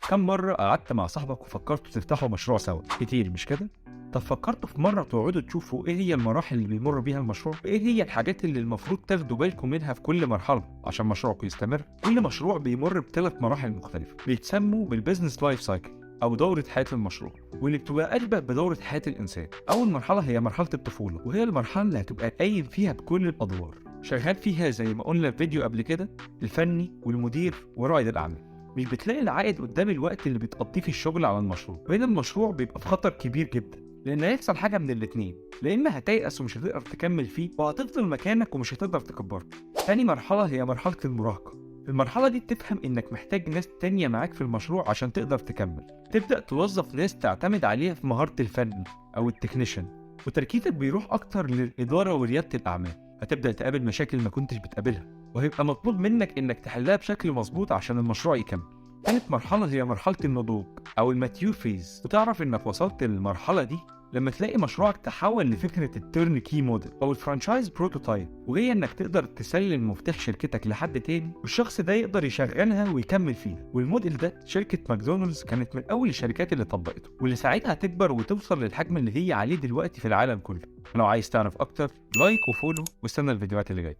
كم مرة قعدت مع صاحبك وفكرتوا تفتحوا مشروع سوا؟ كتير مش كده؟ طب فكرتوا في مرة تقعدوا تشوفوا ايه هي المراحل اللي بيمر بيها المشروع؟ ايه هي الحاجات اللي المفروض تاخدوا بالكم منها في كل مرحلة عشان مشروعكم يستمر؟ كل مشروع بيمر بثلاث مراحل مختلفة بيتسموا بال business life cycle أو دورة حياة المشروع، واللي بتبقى أشبه بدورة حياة الإنسان. أول مرحلة هي مرحلة الطفولة، وهي المرحلة اللي هتبقى قايم فيها بكل الأدوار، شغال فيها زي ما قلنا في فيديو قبل كده الفني والمدير ورائد الأعمال. مش بتلاقي العائد قدام الوقت اللي بتقضيه في الشغل على المشروع، وهنا المشروع بيبقى في خطر كبير جدا، لان هيحصل حاجة من الاتنين: لا اما هتيأس ومش هتقدر تكمل فيه وهتفضل مكانك ومش هتقدر تكبره. تاني مرحلة هي مرحلة المراهقه. في المرحلة دي بتفهم انك محتاج ناس تانية معاك في المشروع عشان تقدر تكمل. تبدا توظف ناس تعتمد عليها في مهارة الفن او ال technician، وتركيزك بيروح اكتر للادارة ورياده الاعمال. هتبدا تقابل مشاكل ما كنتش بتقابلها، وهيبقى مطلوب منك انك تحلها بشكل مظبوط عشان المشروع يكمل. تالت مرحلة هي مرحلة النضوج أو ال mature phase، وتعرف إنك وصلت للمرحلة دي لما تلاقي مشروعك تحول لفكرة ال turnkey model أو ال franchise prototype، وهي إنك تقدر تسلم مفتاح شركتك لحد تاني والشخص ده يقدر يشغلها ويكمل فيها. والموديل ده شركة ماكدونالدز كانت من أول الشركات اللي طبقته، واللي ساعدها تكبر وتوصل للحجم اللي هي عليه دلوقتي في العالم كله. لو عايز تعرف أكتر like و follow واستنى الفيديوهات اللي جاية.